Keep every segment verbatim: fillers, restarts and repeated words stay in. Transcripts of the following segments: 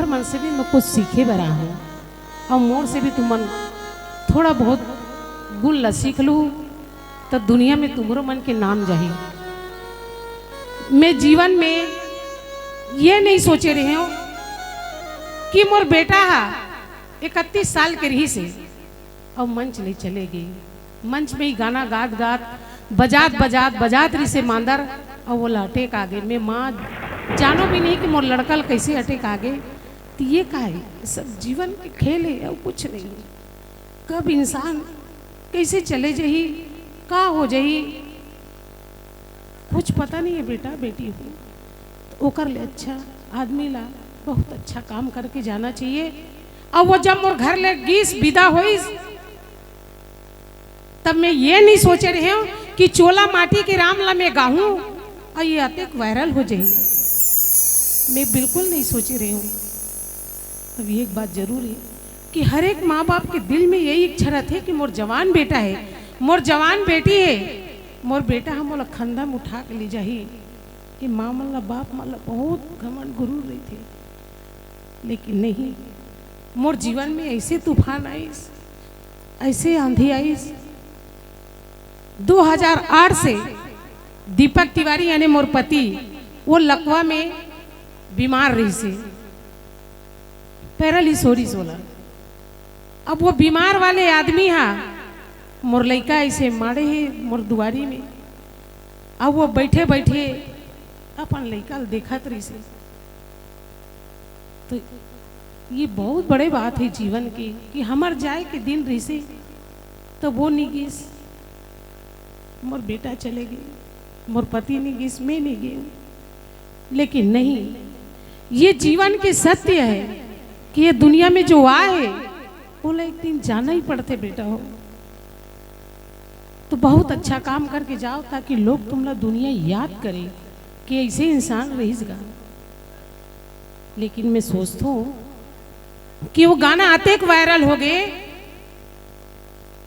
मन से भी मैं कुछ सीखे बर आहूँ, अउ मोर से भी तुमन थोड़ा बहुत गुण ला सीख लू, त दुनिया में तुम्हरो मन के नाम जाही। मैं जीवन में ये नहीं सोचे रहे हूँ कि मोर बेटा हा इकतीस साल के रहिस हे, अउ मंच ले चले गे। मंच में ही गाना गात गात, बजात बजात, बजात रहिसे मांदर, अउ ओला अटैक आ गे। मैं माँ जानो भी नहीं कि मोर लड़का ल कैसे अटैक आ गे। तो ये का है? ये सब जीवन के खेल है, अउ कुछ नहीं। कब इंसान कैसे चले जाही, का हो जाही, कुछ पता नहीं है बेटा, बेटी हो। तो ओकर ले अच्छा आदमी ला बहुत अच्छा काम करके जाना चाहिए। अब वो जब मोर घर ले गीस, विदा होइस, तब मैं ये नहीं सोचे रहे हूँ कि चोला माटी के राम ला मैं गाहूँ अउ ये अतेक वायरल हो जाही। मैं बिल्कुल नहीं सोचे रहे हूँ। अब एक बात जरूर है कि हर एक माँ बाप के दिल में यही इच्छा रहथे कि मोर जवान बेटा है, मोर जवान बेटी है, मोर बेटा ह मोला खंधा में उठा के ले जाही। ये माँ मन ला, बाप मन ला बहुत घमंड गुरूर रहिथे, लेकिन नहीं, मोर जीवन में ऐसे तूफान आइस, ऐसे आंधी आइस। दो हज़ार आठ से दीपक तिवारी यानी मोर पति वो लकवा में बीमार रहिसे, पैरालिस हो रहिस ओला। अब वो बीमार वाले आदमी हा मोर लइका ऐसे माड़े हे मोर दुआरी में, अब वो बैठे बैठे अपन लइका ल देखत रहिसे। तो ये बहुत बड़े बात है जीवन की कि हमर जाए के दिन रहिसे तो वो नहीं गिस, मोर बेटा चले गे, मोर पति नहीं गिस, मैं नहीं गे। लेकिन नहीं, ये जीवन के सत्य है कि ये दुनिया में जो आए, ओला एक दिन जाना ही पड़थे बेटा हो। तो बहुत अच्छा काम करके जाओ ताकि लोग तुमला दुनिया याद करे कि ऐसे इंसान रहिस गा। लेकिन मैं सोचथों कि वो गाना अतेक वायरल हो गे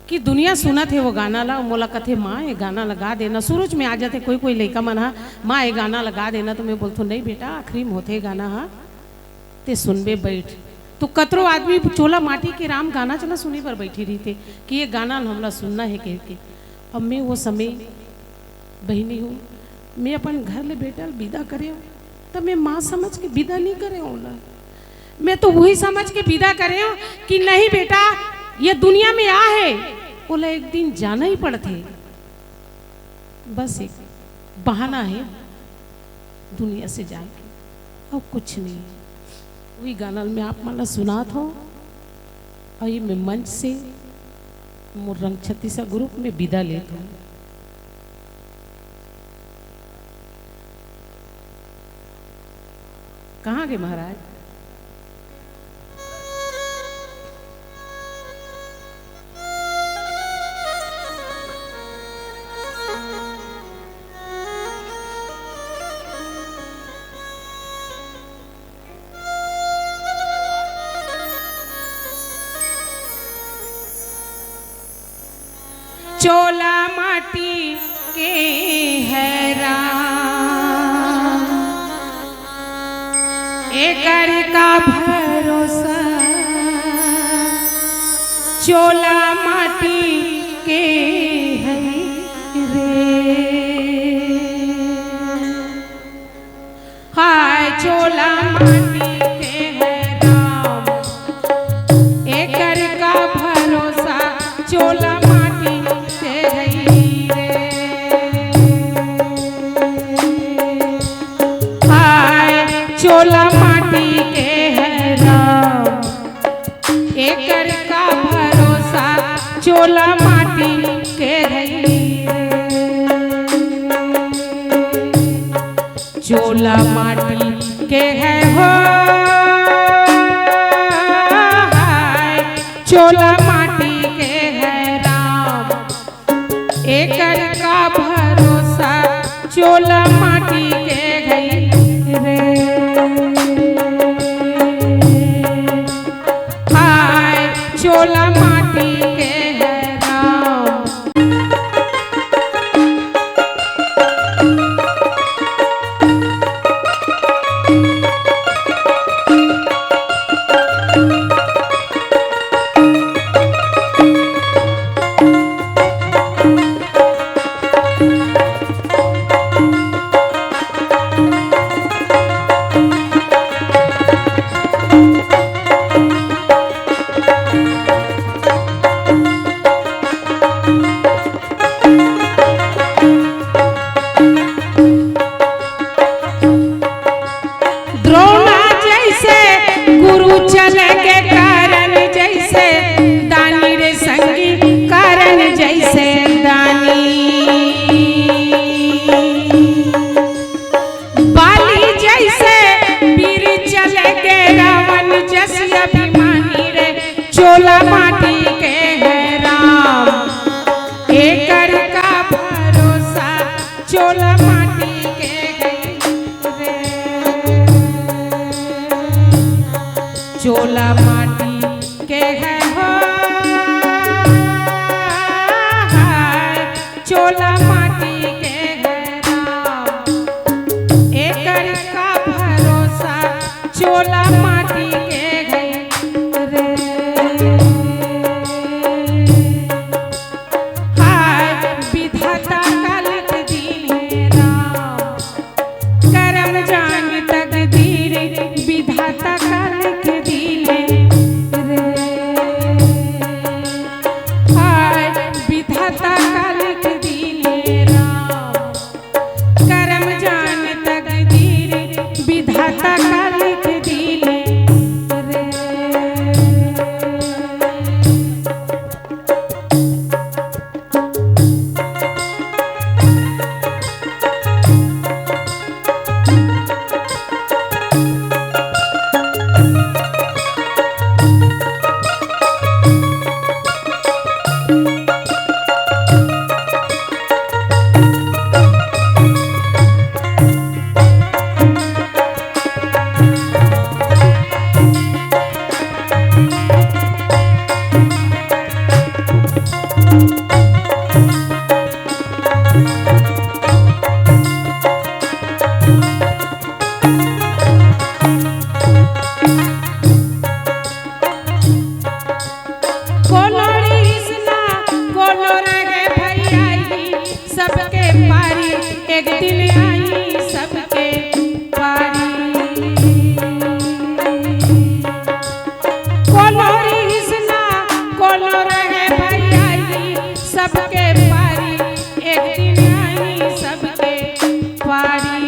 कि दुनिया सुनत हे वो गाना ला, मोला कथे, "माँ, ये गाना लगा देना।" शुरू में आ जाथे कोई कोई लइका मन हा, "माँ, ये गाना लगा देना।" तो मैं बोलथों, "नहीं बेटा, आखिरी में होथे गाना हा, ते सुनबे बैठ।" तो कतरो आदमी चोला माटी के राम गाना चला सुने बर बैठे रहिथे कि ये गाना ल हमला सुनना है कह के। अब मैं वो समय बहिनी हो, मैं अपन घर ले बेटा ल विदा करेंव, त मैं माँ समझ के विदा नहीं करेंव ओला। मैं तो वही समझ के विदा करेंव कि नहीं बेटा, ये दुनिया में आ है, ओला एक दिन जाना ही पड़थे। बस एक बहाना है दुनिया से जाए के, अउ कुछ नहीं। वही गाना ल मैं आप मन ला सुनात हूँ, अउ ये मैं मंच से मोर रंग छत्तीसा ग्रुप में विदा लेत हूँ। कहाँ गे महाराज? चोला माटी के है राम, एकर का भरोसा, चोला माटी के है रे। हाय चोला माटी के है राम, एकर का भरोसा, चोला माटी के है रे। हाय चोला माटी के है राम, एकर का भरोसा, चोला माटी के है रे। चोला माटी के है हो, हाय, चोला माटी के है राम, एकर का भरोसा, चोला माटी के है रे। हाय, चोला माटी के है राम। चले के कारण जैसे दानी रे संगी, कारण जैसे दानी। बाली जैसे वीर चले के रावण जस अभिमानी रे, चोला माटी के है राम, एकर का भरोसा, चोला माटी के है रे। चोला माटी के है हो, हाय, चोला माटी के है राम, एकर का भरोसा, चोला माटी के है रे। हाय, विधाता का लिख दीन हे राम, करम जान तकदीर, विधाता का लिख दीन हे रे। हाय, विधाता का लिख दीन हे राम, करम जान तकदीर, विधाता का लिख दीन रे। कोनो रिहिस ना, कोनो रहे भैया ही, सबके पारी एक दिन आई, सबके पारी। कोनो रिहिस ना, कोनो रहे भैया ही, सबके पारी एक दिन आई, सबके पारी।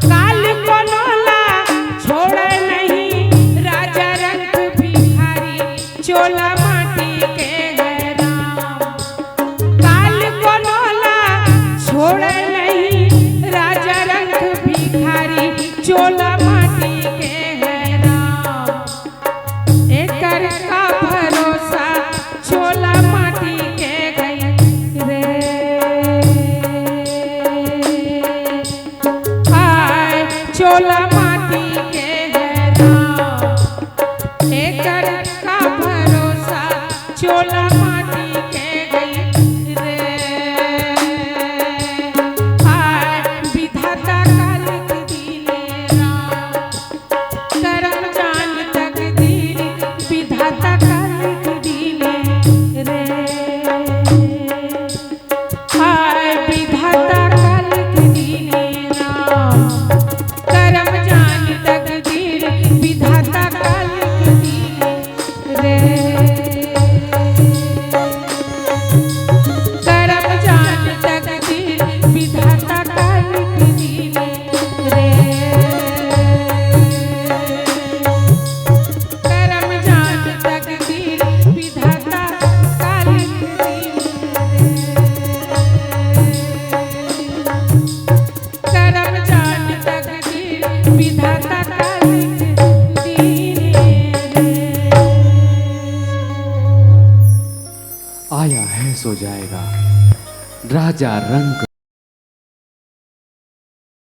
काल कोनो ला छोड़े नहीं राजा रंग भिखारी, चोला माटी के है राम। काल कोनो ला छोड़े नहीं राजा रंग भिखारी, चोला माटी के है राम। एकर का भरोसा, चोला माटी के गई रे। हाय, चोला माटी के है राम, एकर का भरोसा, चोला माटी के गई रे। हाय, विधाता का लिख दीने राम, करम जान तकदीर, विधाता का लिख दीने रे। हाय विधाता का लिख दीने राम, करम जान तकदीर, विधाता का लिख दीने रे। करम जान तकदीर, विधाता का लिख दीने रे। करम जान तकदीर, विधाता का लिख दीने रे। करम जान तकदीर, विधाता का लिख दीने रे। आया है सो जाएगा, राजा रंग।